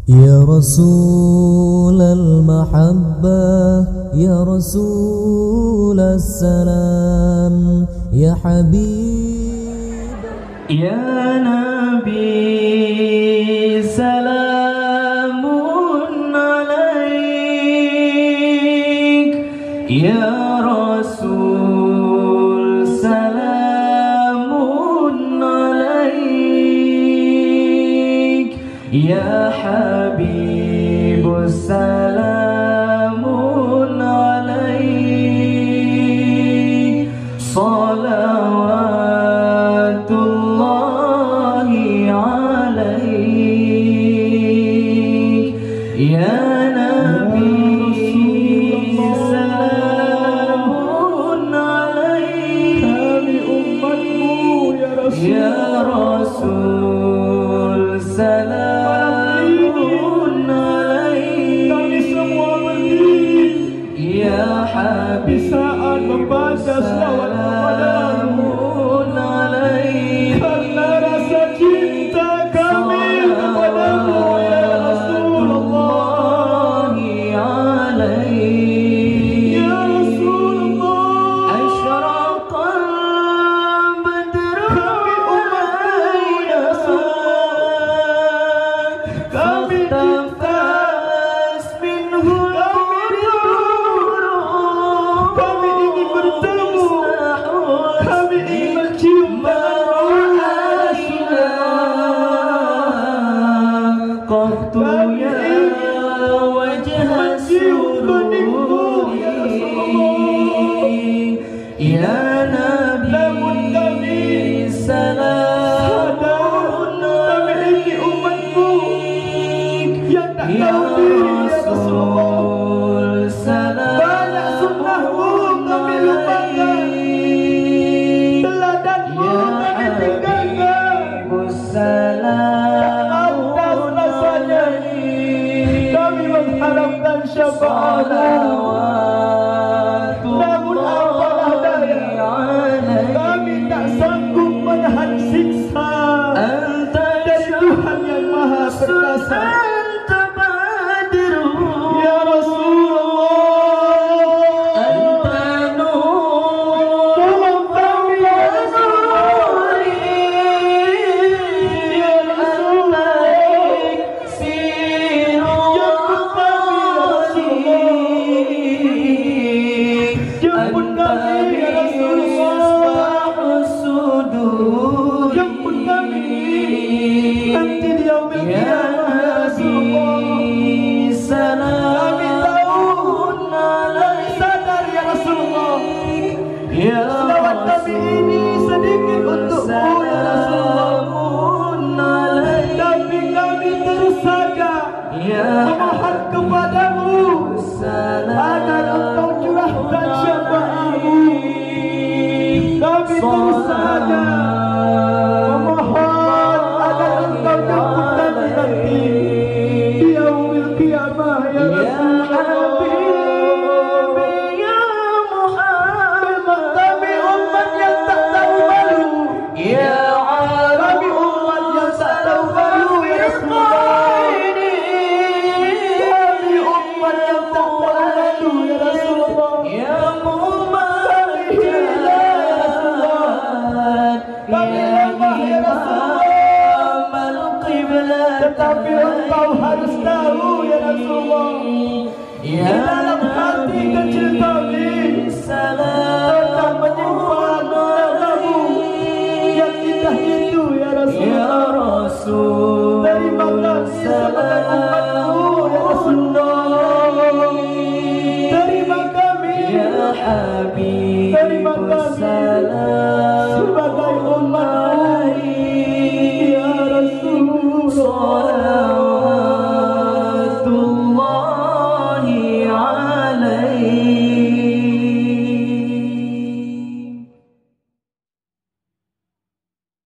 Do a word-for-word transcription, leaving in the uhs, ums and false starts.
يا رسول المحبة، يا رسول السلام، يا حبيب. يا نبي سلام عليك، يا رسول سلام عليك، يا حبيب سلام عليك، صلوات الله عليك، يا نبي سلام عليك. Kami umatmu, ya Rasul. Ya Rasul, salamun alaik. Kami semua berdiri. Ya Habib, di saat membaca selawat kepadamu. Salamun alaik. Karena rasa cinta kami kepadamu, ya Rasulullah. Salawatullahi alaik. Ya Rasulullah. Asyraqal badru alaina. Kami umatmu, ya Rasulullah. Kami cinta. Kami rindu. Kami ingin bertemu. Kami ingin mencium tangan Rasulullah. Kami ingin mencium kuningmu, ya Rasulullah. Ya Nabi, namun kami sadar, kami ini umatmu yang tak tahu diri, ya Rasulullah. Banyak sunnahmu kami lupakan. Teladanmu kami tinggalkan. Pantas rasanya kami mengharapkan syafaatmu. Namun apalah daya, kami tak sanggup menahan siksa dari Tuhan Yang Maha Perkasa. Ya Rasulullah, tolong kami, ya Rasulullah. Ya Rasulullah. Jemput kami, ya Rasulullah. Jemput kami, ya Rasulullah. Jemput kami nanti di yaumil qiyamah, ya Rasulullah. Kami tahu, kami sadar, ya Rasulullah. Selawat kami ini sedikit untukmu, ya Rasulullah. Tapi kami terus saja memohon kepadamu agar engkau curahkan syafaatmu. Kami terus saja memohon agar engkau jemput kami nanti di yaumil qiyamah, ya Rasulullah. Memang kami umat yang tak tahu malu. Kami umat yang tak tahu malu, ya Rasulullah. Kami umat yang tak tahu malu, ya Rasulullah. Kami hina, ya Rasulullah. Kami lemah, ya Rasulullah. Tetapi engkau harus tahu, ya Rasulullah. Di dalam hati kecil kami tetap menyimpan namamu yang indah itu, ya Rasulullah. Terima kami sebagai umatmu, ya Rasulullah. Terima kami. Terima kami